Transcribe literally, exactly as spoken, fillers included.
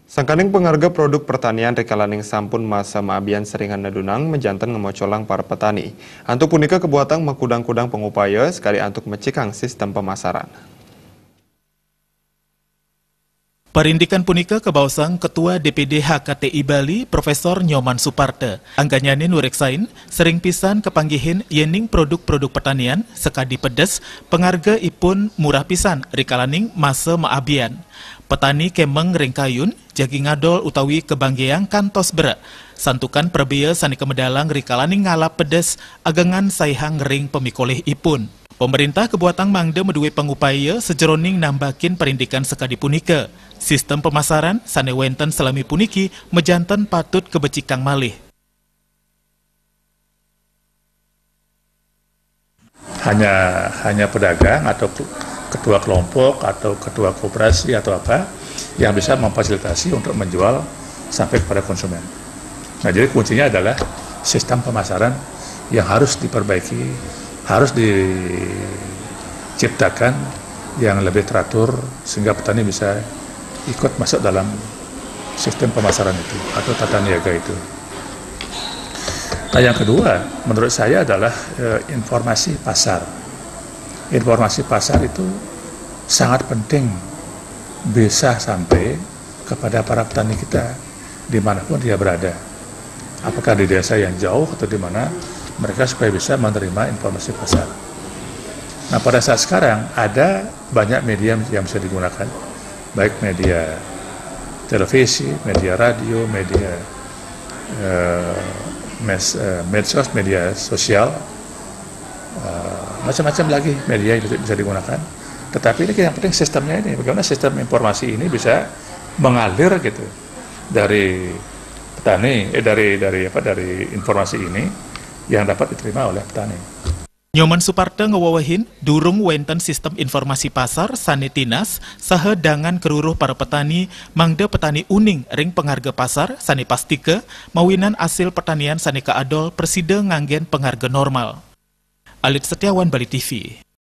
Sangkaning pangarga produk pertanian rikalaning sampun masa maabian seringan nadunang majanten ngamocolang para petani. Antuk punika kabuatang makudang-kudang pangupaya sakadi antuk mecikang sistem pamasaran. Parindikan punika kabaosang Ketua D P D H K T I Bali, Profesor Nyoman Suparta. Angganyanin nureksain, sering pisan kapanggihin yening produk-produk pertanian sakadi pedes, pangarga ipun murah pisan rikalaning masa maabian. Petani kemeng ring kayun, jagi ngadol utawi kabanggeang kantos berak, santukan prabea sane kamedalang rikalaning ngalap pedes agengan saihang ring pamikolih ipun. Pemerintah kabuatang mangda madue pangupaya sajeroning nambakin parindikan sakadi punika. Sistem pamasaran sane wenten salami puniki majanten patut kabecikang malih. Hanya hanya pedagang atau ke- ketua kelompok atau ketua koperasi atau apa yang bisa memfasilitasi untuk menjual sampai kepada konsumen. Nah, jadi kuncinya adalah sistem pemasaran yang harus diperbaiki, harus diciptakan yang lebih teratur sehingga petani bisa ikut masuk dalam sistem pemasaran itu atau tata niaga itu. Nah, yang kedua, menurut saya adalah eh, informasi pasar. Informasi pasar itu sangat penting bisa sampai kepada para petani kita dimanapun dia berada. Apakah di desa yang jauh atau di mana, mereka supaya bisa menerima informasi pasar. Nah, pada saat sekarang ada banyak media yang bisa digunakan, baik media televisi, media radio, media eh, mes- eh, medsos, media sosial, eh, macam-macam lagi media yang bisa, bisa digunakan. Tetapi ini yang penting sistemnya ini, bagaimana sistem informasi ini bisa mengalir gitu dari petani, eh, dari dari apa dari informasi ini yang dapat diterima oleh petani. Nyoman Suparta ngawewehin, durung wenten sistem informasi pasar sane tinas saha dangan karuruh para petani, mangda petani uning ring pangarga pasar sane pastika mawinan asil pertanian sane kaadol prasida nganggen pangarga normal. Alit Setiawan, Bali T V.